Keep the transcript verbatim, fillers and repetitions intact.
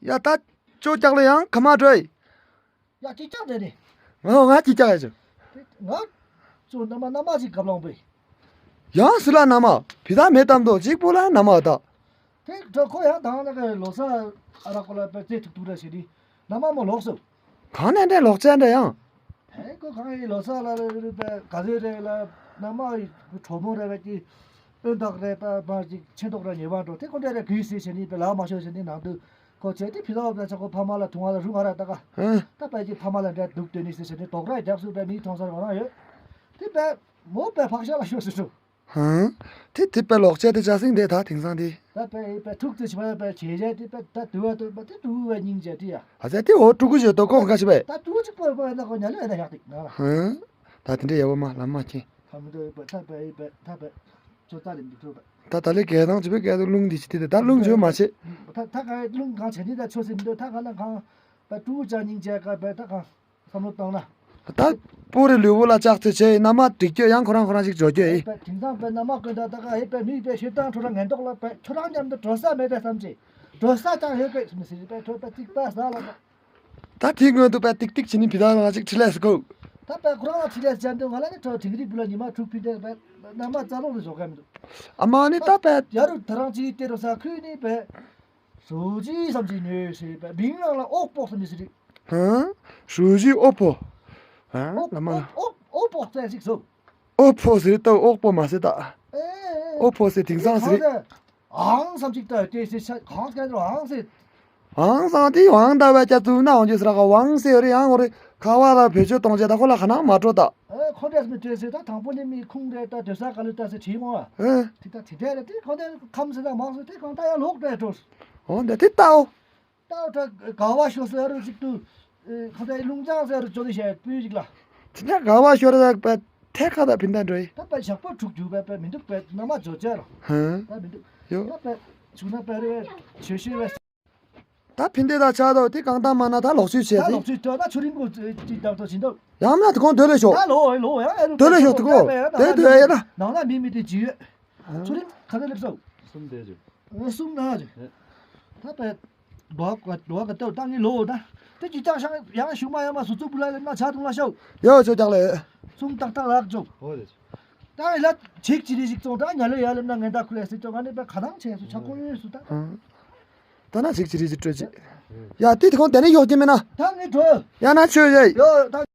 ཡ་ད། ཅོ་ཀྱག་ལ་ཡང་ཁ་མ་དྲོས། ཡ་ཅི་ཀྱག་དེ་ནི། ང་ང་ཅི་ཀྱག་ཡ་ཅོ། ང་། ཅོ་ན་མ་ན་མ་ཅིག་གབ་ལོང་པས། ཡང་སུ་ལ་ན་མ། བི་ད་མེད་དམ་དོ་གཅིག་པོ་ལ་ན་མ་ད། དེ་ཁོ་ཡང་དང་ན་ག་ལོ་ས་ཨ་ར་ཀོ་ལ་པེ་ཙེ་ཐུག་ཐུག་ར་ཞེ་ནི། ན་མ་མོ་ལོག་སོ། གང་ནས་འདྲེ་ལོག་ཅན་འདྲ་ཡང་། ཧེ་ཁོ་གང་ཡིན་ལོ་ས་ལ་རེ་རེ་པའི་ག་ཟེ་རེ་ལ་ན་མ་ཡི་གྲོ་མོ་རེ་བས་ཀྱི་ཨོན་དག་རེ་ད་མ་ཅིག་ཆེ་མདོག་ར་ཉེ་བ་འགྲོ་དེ་ཁོ་འདྲ་རེ་གུས་སེ་བྱེད་ནི་པའི་ལ་མ་ཤོར་བྱེད་ནི་ནང་དུ་ཁོ་བྱེད་དེ་ཕི་ལོག་པའི་ཆ་ཁོ་ཕ་མ་ལ་ཐུང་བ་ལ་རུང་བ་ར་ད་ག་ཧ། ད་པའི་ཀྱི་ཕ་མ་ལ་འདྲ་སྡུག་སྟོན་ནི་སེ་བྱེད་ནི་དོག་ར་རྒྱབ་སུ་པའི་མིའི་མཐོང་སར་བ་རང་ཡོད་དེ་པའི་མོ་པའི་ཕག་ཤ་ལ་ཤོར་སུ་ཤོར། ཧང་། དེ་དེ་པའི་ལོག་ཆས་དེ་ཅག་སིང་དེ་ད་དེང་སང་དེ། ད་པའི་པའི་ཐུག་ཏུ་ཆི་པའི་པའི་བྱེད་བྱེད་དེ་པའི་ད་དུ་བ་དུ་པ་དེ་དུ་བའི་སྙིང་རྗེ་དེ་ཡ། ཨ་ཙི་དེ་འོ་ཕྲུ་གུ་ཞིག་ཏོ་ཀོང་ཁ་ཆི་པའི། ད་ཕྲུ་གུ་ཅིག་པོ་པོ་ན་ཁོ་ཉ་ལོས་ན་ཡག་ཏིག་ན་ལ། ཧང་། ད་དེ་འདྲ་ཡ་བོ་མ་ལམ་མ་ཁྱེད། ད་མི་འདུག་པའི་ད་པའི་པའི་ད་པའི་ཅོ་ཙ་ལེ་མི་འདུག་པའི། ད་ད་ལེ་གས་དང་ཅི་པའི་གས་དུ་རླུང་འདི་ཅི་དེ་དེ་ད་རླུང་བྱོས་མ་བྱེད། ད་ད་ག་རླུང་གང་བྱེད་ནི་ད་ཆོ་སེ་མི་འདུག་ད་ག་ལ་གང་པའི་ཕྲུ་གུ་ཅག་སྙིང་རྗེ་ག་པའི་ད་གང་། བསམ་བློ་བཏང་ན། ད། པོ་རེ་ལུས་པོ་ལ་ལྕགས་ཚོད་བྱས་ཡིན་ན་མ་འགྲིག་སྐྱོ་ཡང་ཁོ་རང་ཁོ་རང་ཞིག་འཇོག་སྐྱོ་ཡིན། དེང་སང་པའི་མནའ་མ་ཀུན་ད་ད་ག་ཧེ་པའི་མིག་པའི་ཤེས་སྟངས་ཁྲོ་ར་ངན་ཐོག་ལ་པའི་ཁྱོད་རང་མཉམ་དུ་འགྲོ་ས་མེད་པའི་བསམ་ཅི། འགྲོ་ས་ཀྱང་ཧེ་པའི་མི་སྲིད་པའི་ཁྲོད་པའི་ཏིག་པ་ཟ་ལ་ད། ད་དེའི་སྔོན་དུ་པའི་ཏིག་ཏིག་བྱེད་ནི་བི་ད་རང་ཅིག་ཁྲི་ལས་སུ་གོ། ད་པའི་ཁོ་རང་ལ་ཁྲི་ལས་སྦྱར་འདུག་ང་ལ་ནི་ཁྲོ་དིང་རི་བུ་ལ་ཉི་མ་དྲུག་ཕིན་ཏེ་པའི་མནའ་མ་རྩ་ལོག་ཏུ་བཟོ་ག་མི་འདུག་ཨ་མ་ནི་ད་པའི། ཡ་རུ་ད་རང་ཅིག་དེ་རུ་ས་ཁུལ་ནི་པའི། སོ་ཅི་བསམ་ཅི་ཉོས་ཞེས་པའི་མིང་རང་ལ་ཨོག་པོག་ཟེར་མི་ཟེར། ཧང་། ཧྲུའུ་ཞི་ཨོ་ཕོ། ཧང་། ཨོག་ལ་མ་ལ། ཨོག་ཨོག་ཨོག་པོག་ཟེར་ཞིག་སོ། ཨོ་ཕོ་ཟེར་ཏོ་ཨོག་པོ་མ་ཟེར་ད། ཨེ་ཨེ་ཨོ་ཕོ་ཟེར་དེང་སང་ཟེར། ཨང་བསམ་ཅིག་ལྟ་དེ་ཟེར་ཆ་གང་སྐད་དུ་ཨང་ཟེར། ཨང་སང་དེ་ཨང་ད་བས་ཀྱ་ཙུ་ན་འོང་རྒྱུ་ཟེར་ག་ཝང་ཟེར་རེ་ཨང་འོ་རེ་ཁ་བ་ལ་བེད་སྤྱོད་གཏོང་བྱེད་ད་ཁོ་ལ་ཁ་ནང་མ་སྤྲོད་ད། ཨེ་ཁོ་འདྲས་མི་སྤྲད་ཟེར་ད་དང་པོ་ནས་མི་ཁུང་རེ་ད་སྡོད་ས་ག་ལུ་ལྟ་ཟེར་བྲིས་མོ་ཨ། ཨེ། དེ་ད་དེ་འདྲས་རེད་དེ་ཁོ་འདྲས་ཁམས་ཟེར་ད་མང་ཟེར་དེ་གང་ལྟ་ཡ་ལོག་འདྲས་འགྲོ། འོ་འདྲས་དེ་ལྟའོ། ད་ད་ག་བ་ཤོ་ཟེར་རུ་ཅིག་ཏུ། ཁོ་ད་ལུང་ཅང་ཟེར་རུ་ཅོ་ནི་ཤེས་སྤུས་ཅིག་ལ། དེ་ནས་ག་བ་ཤོ་ར་པ་ཐད་ཁ་ད་ཕིན་ད་འགྲོ་ཡི། ད་པ་ཞག་པོ་དྲུག་རྒྱུ་བས་པ་མི་འདུག་པས་ན་མ་ཇོ་ཅེ་རོ། ཧང་། ད་མི་འདུག་ཡོ། ད་པ་ཆུ་ན་པ་རེ་ཆོས་ཤེས་བས། ད་ཕིན་དེ་ད་ཆ་དོ་དེ་གང་ད་མ་ན་ད་ལོག་ཤུལ་བྱས་ད་ཟིན། ལོག་ཤུལ་ད་ད་ཆུ་རིང་པོ་ཅིག་ད་ད་ཕྱིན་ད། ཡང་ན་དེ་གོང་སྡོད་ལེ་ཤོག་ད་ལོ་ལོ་ཡང་ཨེ་རུ་སྡོད་ལེ་ཤོག་དེ་གོ་དེ་སྡོད་ཡ་ན། ནང་ན་མི་མི་དེ་ཇི་ཡོད། ཆུ་རིང་ག་ཚོད་སླེབས་སོང་། གསུམ་དེ་ཇི། ཨེ་གསུམ་ན་ཇི། ད་པས། ལོ་ག་ལོ་ག་ཏོ་ད་ངི་ལོ་ད། དེ་ཇི་ཅང་ཤང་ཡང་ཤུ་མ་ཡང་མ་སུ་ཙུ་བུ་ལ་ལེབ་ན་ཆ་དུང་ལ་ཤོག་ཡོ་ཆོ་ཀྱག་ལེ། གསུམ་ཏག་ཏག་ལག་ཅོག་ཨོ་རེད། ད་ལ་ཆིག་ཅི་རི་ཞིག་ཙོང་ད་ཉ་ལོ་ཡ་ལེབ་ན་ངན་ད་ཁུ་ལེ་སི་ཅོ་ག་ནི་པ་ཁ་ཐང་ཆེ་སུ་ཆ་ཀོ་ཡོད་སུ་ད། ད་ན་ཆིག་ཅི་རི་ཞིག་སྤྲོད་ཅི། ཡ་དེ་དེ་གོང་དེ་ནས་ཡོག་ཅི་མེད་ན། ད་ངི་འགྲོ། ཡ་ན་ཆོས་ཡ། ཡོ་ད།